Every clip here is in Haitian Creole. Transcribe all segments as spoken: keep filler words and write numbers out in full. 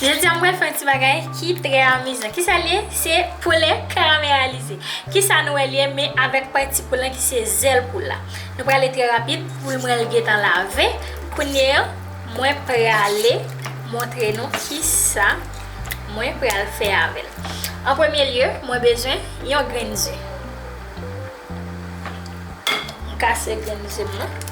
Jodi a, mwen fè yon ti bagay ki trè amizan. Kisa l ye? Se poulen karamelize. Kisa nou wè l ye, men avèk pati poul lan ki se zèl poul la. Nou prale trè rapid, poul mwen gentan lave. Kounye a, mwen prale montre nou kisa mwen pral fè avè l. An premye lye, mwen bezwen yon grenn ze. M kase grenn ze m nan.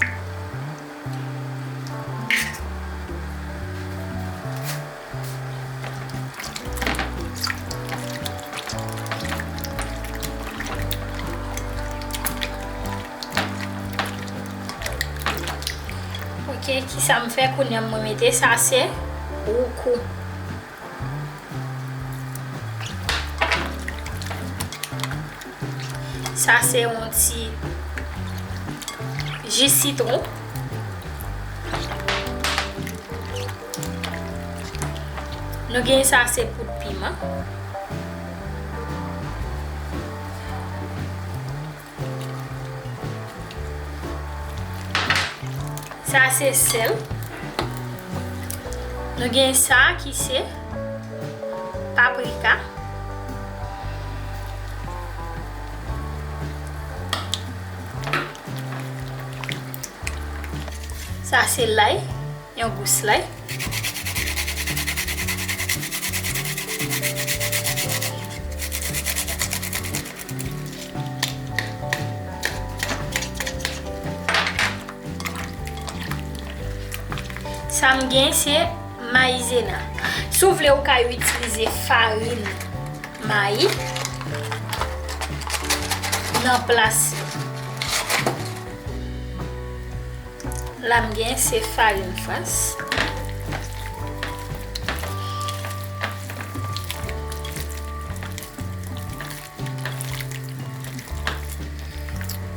Ok, kisa m fè kounye a, mwen mete sa se woukou. Sa se yon ti ji sitwon. Nou gen sa se poud piman. Sa se sèl. Nou gen sa ki se paprika. Sa se lay, yon gous lay. Sa m gen se mayizena. Si w vle, ou ka itilize farin mayi nan plas li. La m gen se farin frans.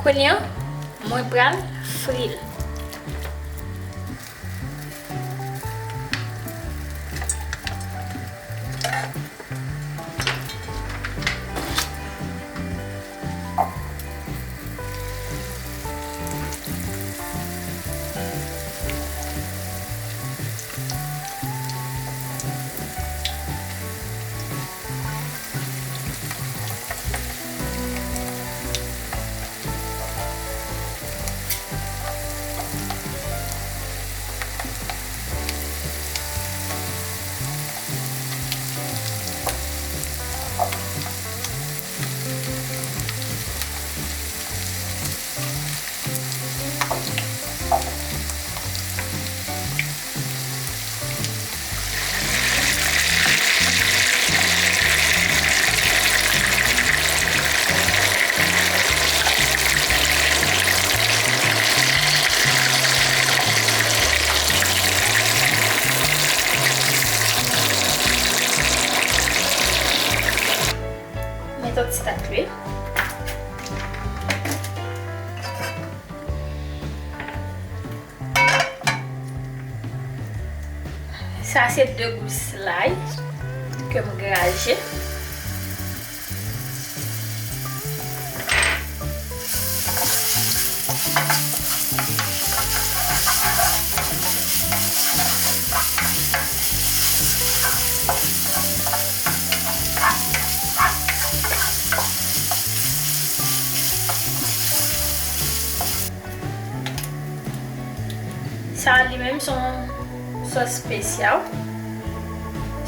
Kounye a, mwen pral fri l. Met yon ti tak lwil. Sa se de gous lay ke m graje. Sa a li menm se yon sòs espesyal.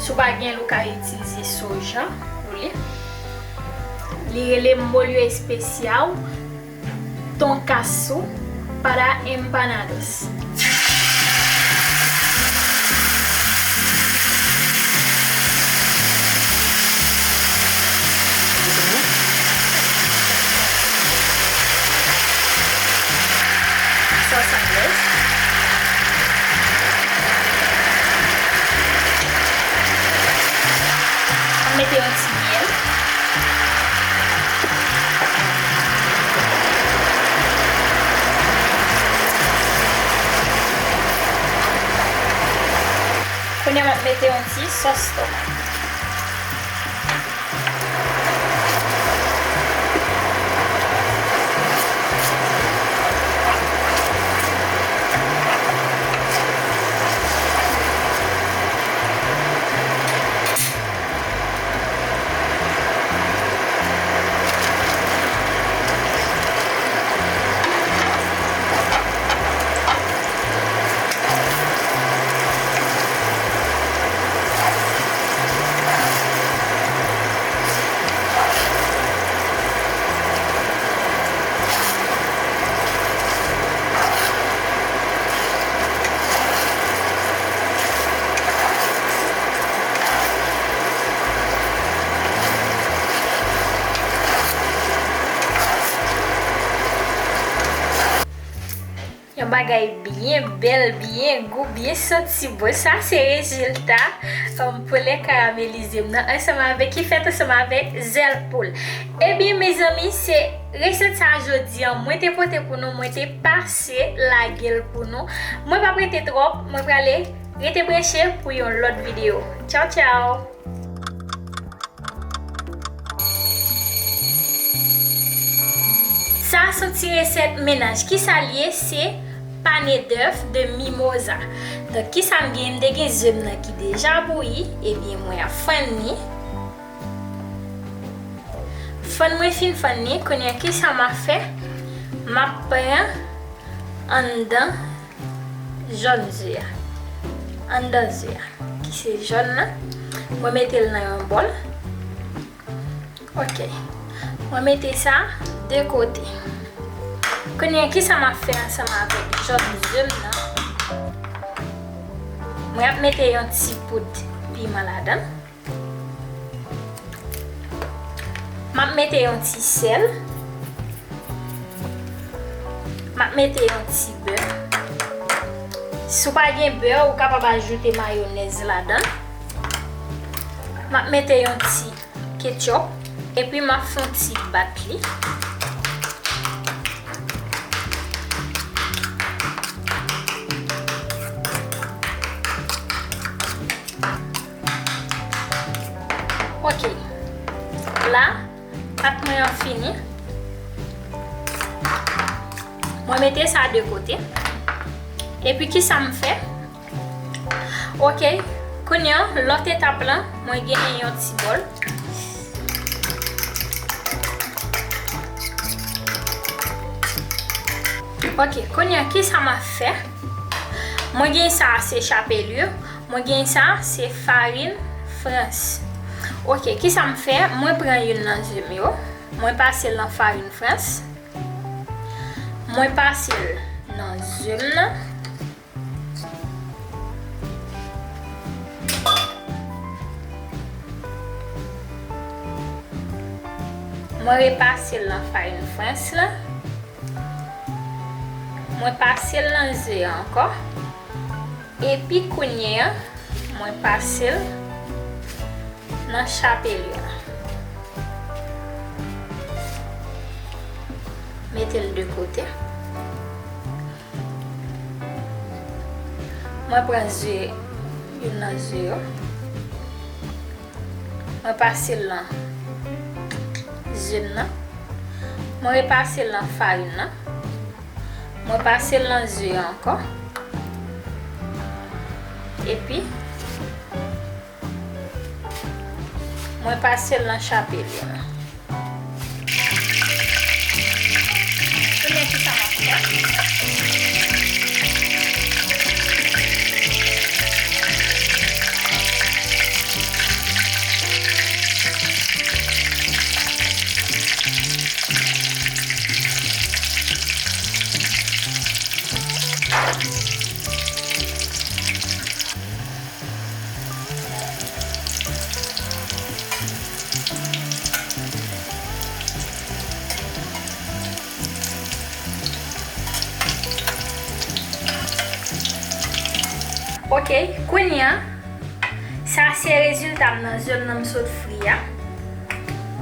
Si w pa gen l, ou ka itilize soja pou li. Li rele molho especial, tonkasu para empanadas. Sòs anglèz. Mwen mete yon ti myèl. Kounye a, m ap mete yon ti sòs tomat. Yon bagay byen bèl, byen gou, byen santi bon. Sa se rezilta, um, poulè karamelize m nan ansanm avèk, ki fèt ansanm avèk zèl poul. Ebyen, mezanmi, se resèt sa jodi an mwen te pote pou nou, mwen te pase lage l pou nou. Mwen p ap rete twòp, mwen prale rete branche pou yon lòt videyo. Tchaw, tchaw! Sa se yon ti resèt mennaj. Kisa l ye? Se pane d'œuf de mimoza. Donk, kisa m gen? M te gen ze m nan ki deja bouyi. Ebyen, mwen ap fann li. Fann mwen fin fann li, kounye a, kisa m ap fè? M ap pran anndan jòn ze a. Anndan ze a, ki se jòn nan. Mwen mete l nan yon bòl. Ok. Mwen mete sa de kote. Kounye a, kisa m ap fè ansanm avèk jòn ze m nan? Mwen ap mete yon ti poud piman ladan l. M ap mete yon ti sèl. M ap mete yon ti bè. Si w pa gen bè, ou kapab ajoute mayonèz ladan l. M ap mete yon ti ketchup. Epi m ap fè yon ti bat li. Ok. La, pat mwen an fini. Mwen mete sa de kote. Epi kisa m fè? Ok. Kounye a, lòt etap lan, mwen genyen yon ti bòl. Ok, kounye a, kisa m ap fè? Mwen gen sa, se chapelure. Mwen gen sa, se farin frans. Ok, kisa m fè? Mwen pran youn nan ze m yo. Mwen pase l nan farin frans. Mwen pase l nan ze m nan. Mwen repase l nan farin frans lan. Mwen pase l nan ze a ankò. Epi kounye a, mwen pase l nan chapelure. Mete l de kote. Mwen pran ze, youn nan ze yo. Mwen pase l nan ze m nan. Mwen repase l nan farin nan. Mwen pase l nan ze a ankò. Epi, mwen pase l nan chapelure. Kounye a kisa m ap fè? Ok, kounye a, sa se rezilta m nan ze m nan m sot fri a.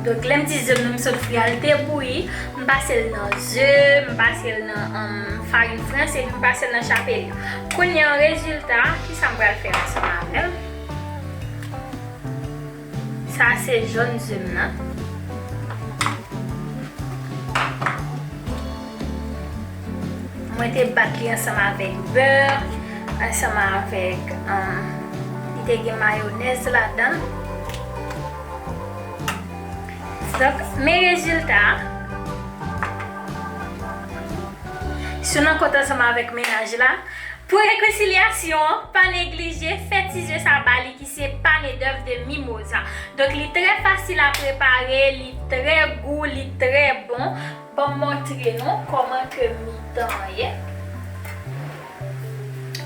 Donk, lè m di ze m nan m sot fri a, l te bouyi, m pase l nan ze, m pase l nan, um, farin frans, epi m pase l nan chapelure. Kounye a, rezilta, kisa m pral fè ansanm avè l? Sa se jòn ze m nan. Mwen te bat li ansanm avèk bè, ansanm avèk, um, li te gen mayonèz ladan l. Donk, men rezilta a. Si w nan kont ansanm avèk mennaj la, pou rekonsilyasyon an, pa neglije fè ti ze sa ba li ki se pane d'œuf de mimoza. Donk, li trè fasil a prepare, li trè gou, li trè bon. Ban m montre nou kòman ke mitan an ye.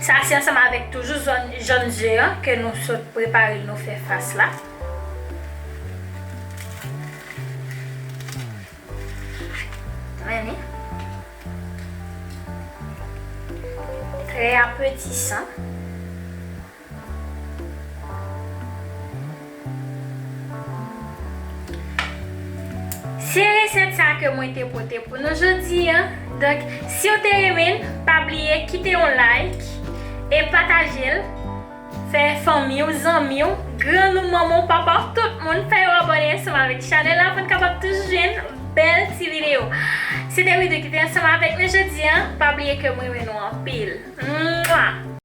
Sa se ansanm avèk toujou jòn, jòn ze an ke nou sot prepare l, nou fè fas la. Men li. Trè apetisan. Se resèt sa ke mwen te pote pou nou jodi a. Donk, si w te renmen l, pa bliye kite yon like e pataje l. Fè fanmi w, zanmi w, grann ou, manman w, papa w, tout moun, fè yo abòne ansanm avèk chanèl la pou n kapab toujou jwenn bèl ti videyo. Se te Widou ki te ansanm avèk nou jodi a. Pa bliye ke m renmen nou anpil. Mwa!